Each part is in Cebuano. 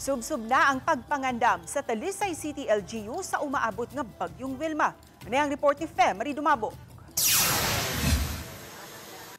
Subsob na ang pagpangandam sa Talisay City LGU sa umaabot nga Bagyong Wilma. Ano ang report ni Fe Marie Dumabo?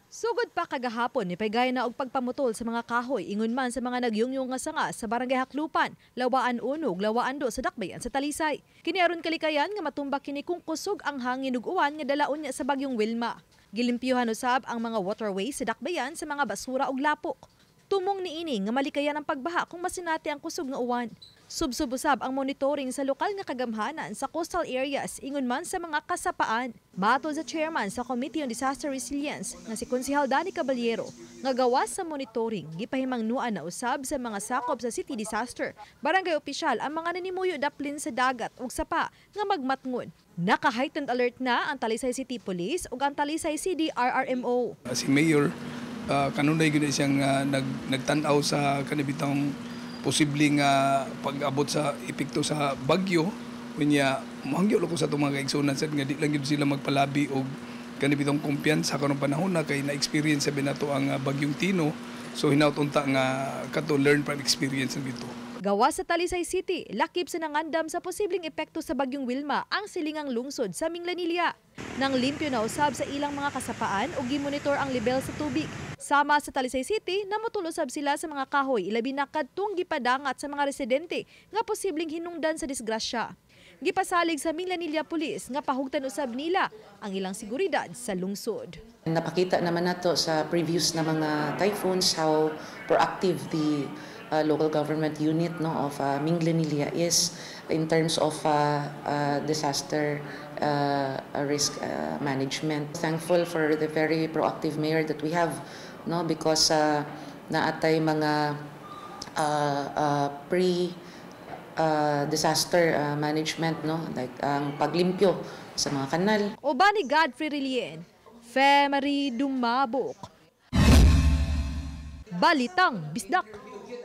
Sugod pa kagahapon ni pagay na og pagpamutol sa mga kahoy ingon man sa mga nagyungyong nga sanga sa Barangay Haklupan, Lawaan 1 ug Lawaan 2 sa Dakbayan sa Talisay. Kini aron kalikayan nga matumba kini kung kusog ang hangin ug uwan nga dalaon niya sa Bagyong Wilma. Gilimpyuhan usab ang mga waterways sa Dakbayan sa mga basura ug lapok. Tumong niini nga malikayan ang pagbaha kung masinati ang kusog nga uwan. Subsob usab ang monitoring sa lokal nga kagamhanan sa coastal areas ingon man sa mga kasapaan. Matod sa chairman sa Committee on Disaster Resilience nga si Konsehal Danny Caballero, nga gawas sa monitoring, gipahimangnuan na usab sa mga sakop sa city disaster, barangay opisyal ang mga nanimuyo daplin sa dagat ug sapa nga magmatngon. Naka-heightened alert na ang Talisay City Police ug ang Talisay CDRRMO. Si Mayor kanunay gyud siyang nagtan-aw sa kanibitang posible nga pag-abot sa epekto sa bagyo. Unya mohangyo ko sa atong mga kaigsuonan sad nga di lang gyud sila magpalabi og kanibitang kumpiyansa karong panahon na kay na-experience sabi nato ang Bagyong Tino, so hinaut unta nga kato learn from experience dito. Gawas sa Talisay City, lakip sa nangandam sa posibleng epekto sa Bagyong Wilma ang silingang lungsod sa Minglanilla. Nang limpyo na usab sa ilang mga kasapaan o gimonitor ang lebel sa tubig. Sama sa Talisay City, namutol usab sila sa mga kahoy ilabi na kadtong gipadangat sa mga residente nga posibleng hinungdan sa disgrasya. Gipasalig sa Minglanilla Police nga pahugtan usab nila ang ilang seguridad sa lungsod. Napakita naman nato sa previous na mga typhoons how proactive the local government unit, no, of Minglanilla is in terms of disaster risk management. Thankful for the very proactive mayor that we have, no, because naatay mga pre disaster management, no, like ang paglimpyo sa mga kanal. Uban ni Godfrey Relien, Fe Marie Dumabok. Balitang Bisdak.